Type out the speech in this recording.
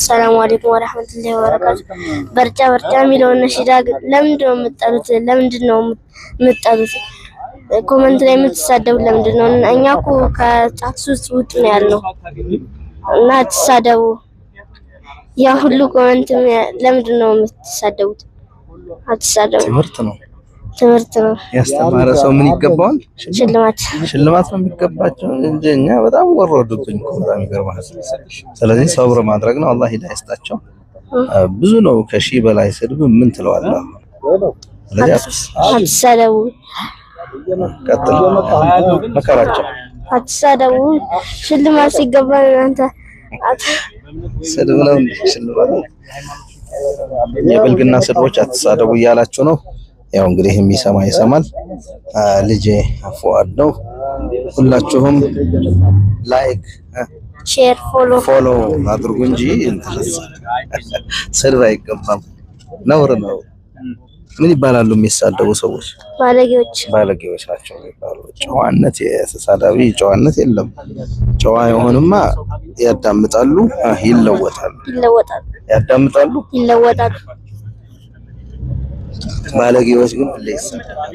ሰላም አለይኩም ወራህመቱላሂ ወበረካቱ። በርጫ በርጫ የሚለውን ነሺዳ ለምንድን ነው የምትጠሉት? ለምንድን ነው የምትጠሉት? Comment ላይ የምትሳደቡት ለምንድን ነው? እኛ እኮ ከጫት ሱስ ውጭ ነው ያልነው እና አትሳደቡ። ያ ሁሉ comment ለምንድን ነው የምትሳደቡት? አትሳደቡ። ትምህርት ነው፣ ትምህርት ነው። ያስተማረ ሰው ምን ይገባዋል? ሽልማት፣ ሽልማት ነው የሚገባቸው እንጂ እኛ በጣም ወረዱብኝ እኮ፣ በጣም ይገርማል። ስለዚህ ሰብር ማድረግ ነው። አላህ ሂዳያ ይስጣቸው። ብዙ ነው፣ ከሺህ በላይ ስድብ ምን ትለዋለህ? ስለዚህ አትሳደቡ። ቀጥል፣ መከራቸው። አትሳደቡ። ሽልማት ሲገባ እናንተ ስድብ ነው እንዴ? ሽልማት የብልግና ስድቦች አትሳደቡ እያላችሁ ነው። ያው እንግዲህ የሚሰማ ይሰማል። ልጄ ፉአድ ነው። ሁላችሁም like፣ share፣ follow follow አድርጉ እንጂ ስድብ አይገባም፣ ነውር ነው። ምን ይባላሉ የሚሳደቡ ሰዎች? ባለጌዎች፣ ባለጌዎች ናቸው የሚባሉ። ጨዋነት፣ የተሳዳቢ ጨዋነት የለም። ጨዋ የሆንማ ያዳምጣሉ፣ ይለወጣሉ፣ ይለወጣሉ፣ ያዳምጣሉ፣ ይለወጣሉ። ባለጌዎች ግን ሁሌ ይሳደባሉ።